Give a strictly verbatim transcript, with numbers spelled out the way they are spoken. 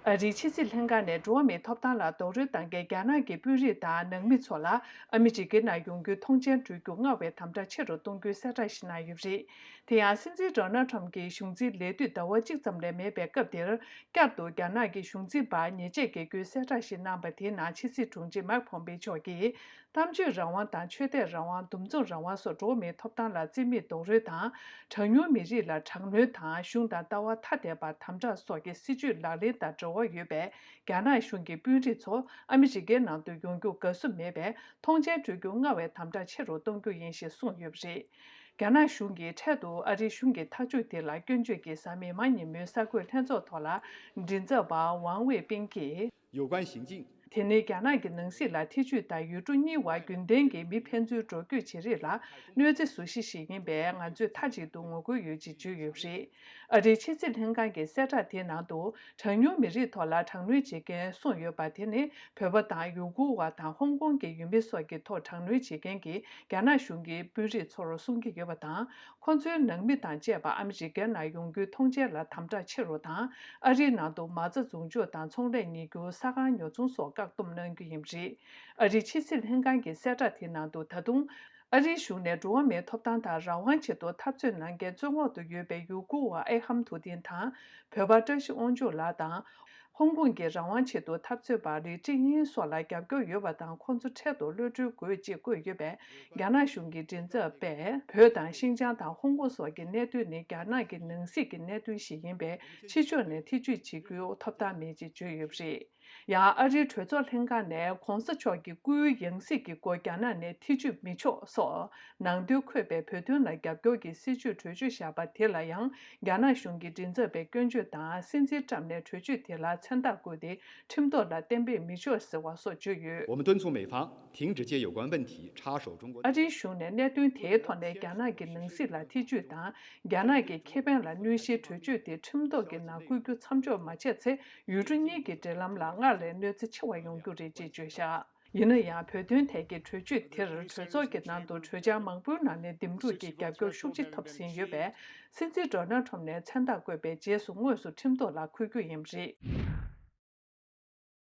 ཨ་རིའི་ཕྱི་སྲིད་ལྷན་ཁང་ནས་འགྲོ་བ་མིའི་ཐོབ་ཐང་ལ་རྡོག་རོལ་གཏོང་མཁན་རྒྱ་ནག་གི་དཔོན་རིགས་དང་ནང་མི་ཚོ་ལ་ཨ་མི་རི་ཀའི་ནང་ཡོང་རྒྱུའི་ཐོངས་མཆན་སྤྲོད་རྒྱུ་སྔར་བས་དམ་དྲག་ཆེ་རུ་གཏོང་རྒྱུའི་གསལ་བསྒྲགས་ཤིག་གནང་ཡོད་པ་རེད། དེ་ཡང་སྲིད་འཛིན་ཌོ་ནལ་ཁྲམ་གྱི་གཞུང་འཛིན་ལས་དུས་ཟླ་བ་གཅིག་ཙམ་ལས་མེད་པའི་སྐབས་འདིར། བསྐྱར་དུ་རྒྱ་ནག་གི་གཞུང་འཛིན་པར་ཉེས་ཆད་འགེལ་རྒྱུའི་གསལ་བསྒྲགས་ཤིག་གནང་པ་དེའི་ནང་ཕྱི་སྲིད་དྲུང་ཆེ་མཱིག་ཕོམ་པེ་མཆོག་གིས། གཏམ་བརྗོད་རང་དབང་དང་ཆོས་དད་རང་དབང་། འདུ་འཛོམས་རང་དབང་སོགས་འགྲོ་བ་མིའི་ཐོབ་ཐང་ལ་བརྩི་མེད་རྡོག་རོལ་དང་། གྲངས་ཉུང་མི་རིགས་ལ་དྲག་གནོན་དང་གཞུང་དང་ལྟ་བ་ཐ་དད་པར་དམ་དྲག་སོགས་ཀྱི་སྲིད་བྱུས་ལག་ལེན་དང་འབྲེལ་བ་ཡོད་པའི་རྒྱ་ནག་གཞུང་གི་དཔོན་རིགས་ཚོ་ཨ་མི་རི་ཀའི་ནང་དུ་ཡོང་རྒྱུར་དགའ་བསུ་མེད་པས། ཐོངས་མཆན་སྤྲོད་རྒྱུ་སྔར་བས་དམ་དྲག་ཆེ་རུ་གཏོང་རྒྱུ་ཡིན་ཞེས་གསུངས་ཡོད་པ་རེད། རྒྱ་ནག་གཞུང་གིས་འཕྲལ་དུ་ཨ་རིའི་གཞུང་གི་ཐག་གཅོད་དེ་ལ་སྐྱོན་བརྗོད་ཀྱིས་གཟའ་མིག་དམར་ཉིན་མོའི་གསར་འགོད་ལྷན་ཚོགས་ཐོག་ལ་མགྲིན་ཚབ་པ་ཝང་ཝེ་པིན་གྱིས། 有关行径 དེ་ནི་རྒྱ་ནག་གི་ནང་སྲིད་ལ་ཐེ་ཇུས་དང་ཡུལ་གྲུ་གཉིས་བར་རྒྱུན་ལྡན་གྱི་མི་ཕན་ཚུན་འགྲོ་སྐྱོད་བྱེད་རིགས་ལ་གནོད་འཚེ་བཟོ་གཞི་ཞིག་ཡིན་པས། ང་ཚོས་མཐའ་གཅིག་ཏུ་ངོ་རྒོལ་ཡོད་ཅེས་བརྗོད་ཡོད་པ་རེད། ཨ་རིའི་ཕྱི་སྲིད་ལྷན་ཁང་གི་གསལ་བསྒྲགས་དེའི་ནང་དུ། གྲངས་ཉུང་མི་རིགས་ཐོག་ལ་དྲག་གནོན་བྱེད་མཁན་གསུངས་ཡོད་པ་དེ་ནི། བོད་པ་དང་ཡུ་གུར་བ་དང་ཧོང་ཀོང་གི་ཡུལ་མི་སོགས་ཀྱི་ཐོག་དྲག་གནོན་བྱེད་མཁན་གྱི་རྒྱ་ནག་གཞུང་གི་དཔོན་རིགས་ཚོར་གསུང་གི་ཡོད་པ་དང་། ཁོ་ཚོའི་ནང་མི་དང་བཅས་པ་ཨ་མི་རི་ཀའི་ནང་ཡོང་རྒྱུའི་ཐོངས་མཆན་ལ་དམ་དྲག་ཆེ་རུ་དང་། ཨ་རིའི་ནང་དུ་མ་རྩ་འཛུགས་འཇོག་དང་ཚོང་ལས་གཉེར་རྒྱུ། ས་ཁང་ཉོ་ཚོང་སོགས་བཀག་སྡོམ་གནང་རྒྱུ་ཡིན་པ་རེད། ཨ་རིའི་ཕྱི་སྲིད་ལྷན་ཁང་གི་གསལ་བསྒྲགས་དེའི་ནང་དུ། ད་དུང་ཨ་རིའི་གཞུང་ནས་འགྲོ་བ་མིའི་ཐོབ་ཐང་དང་རང་དབང་ཆེད་དུ་འཐབ་རྩོད་གནང་མཁན་བཙོན་འོག་ཏུ་ཡོད་པའི་ཡུ་གུར་བ་ཨེ་ཧམ་ཐུའུ་ཏིན་དང་། བོད་པ་བཀྲ་ཤིས་དབང་ཕྱུག་ལགས་དང་། ཧོང་ཀོང་གི་རང་དབང་ཆེད་དུ་འཐབ་རྩོད་པ་ལི་ཀྲི་དབྱིན་སོགས་ལ་རྒྱབ་སྐྱོར་ཡོད་པ་དང་། ཁོང་ཚོ་འཕྲལ་དུ་གློད་གྲོལ་དགོས་ཅེས་བཀོད་ཡོད་པས། རྒྱ་ནག་གཞུང་གི་མགྲིན་ཚབ་པས། བོད་དང་ཤིན་ཅང་དང་ཧོང་ཀོང་སོགས་ཀྱི་གནད་དོན་ནི་རྒྱ་ནག་གི་ནང་སྲིད་ཀྱི་གནད་དོན་ཞིག་ཡིན་པས། ཕྱི་ཕྱོགས་ནས་ཐེ་ཇུས་བྱེད་རྒྱུའི་ཐོབ་ཐང་མེད་ཅེས་བརྗོད་ཡོད་པ་རེད། ཡང་ཨ་རིའི་གྲོས་ཚོགས་ལྷན་ཁང་ནས་གོང་ས་མཆོག་གི་སྐུའི་ཡང་སྲིད་ཀྱི་སྐོར་རྒྱ་ནག་ནས་ཐེ་ཇུས་མི་ཆོག་སོགས་ནང་དོན་འཁོད་པའི་བོད་དོན་ལ་རྒྱབ་སྐྱོར་གྱི་སྲིད་བྱུས་གྲོས་ཆོད་བཞག་པ་དེ་ལ་ཡང་རྒྱ་ནག་གཞུང་གི་མགྲིན་ཚབ་པས་སྐྱོན་བརྗོད་དང་། སྲིད་འཛིན་ཊམ་ནས་གྲོས་ཆོད་དེ་ལ་མཚན་རྟགས་བཀོད་དེ་ཁྲིམས་ཐོག་ལ་གཏན་འབེབས་མི་ཆོག་ཟེར་བ་སོགས་བརྗོད་ཡོད། 我们敦促美方停止借有关问题插手中国。 ཨ་རིའི་གཞུང་ནས་གནད་དོན་དེའི་ཐོག་ནས་རྒྱ་ནག་གི་ནང་སྲིད་ལ་ཐེ་ཇུས་དང་། རྒྱ་ནག་གི་ཁེ་ཕན་ལ་གནོད་གཞིའི་གྲོས་ཆོད་དེ་ཁྲིམས་ཐོག་གི་ནང་བཀོད་རྒྱུ་མཚམས་འཇོག་མ་བྱས་ཚེ། ཡུལ་གྲུ་གཉིས་ཀྱི་འབྲེལ་ལམ་ལ་སྔར་ལས་གནོད་འཚེ་ཆེ་བ་ཡོང་རྒྱུ་རེད་ཅེས་བརྗོད་བཞག་ཡིན་ན་ཡང་། བོད་དོན་ཐད་ཀྱི་གྲོས་ཆོད་དེར་གྲོས་ཚོགས་ཀྱི་ནང་དུ་གྲོས་འཆར་མང་པོའི་ནང་ནས་འདེམས་སྒྲུག་གི་རྒྱབ་སྐྱོར་ཤུགས་ཆེ་ཐོབ་ཟིན་ཡོད་པས། སྲིད་འཛིན་ཌོ་ནལ་ཁྲམ་ནས་མཚན་རྟགས་བཀོད་པའི་རྗེས་སུ་དངོས་སུ་ཁྲིམས་ཐོག་ལ་འཁོད་རྒྱུ་ཡིན་པ་རེད།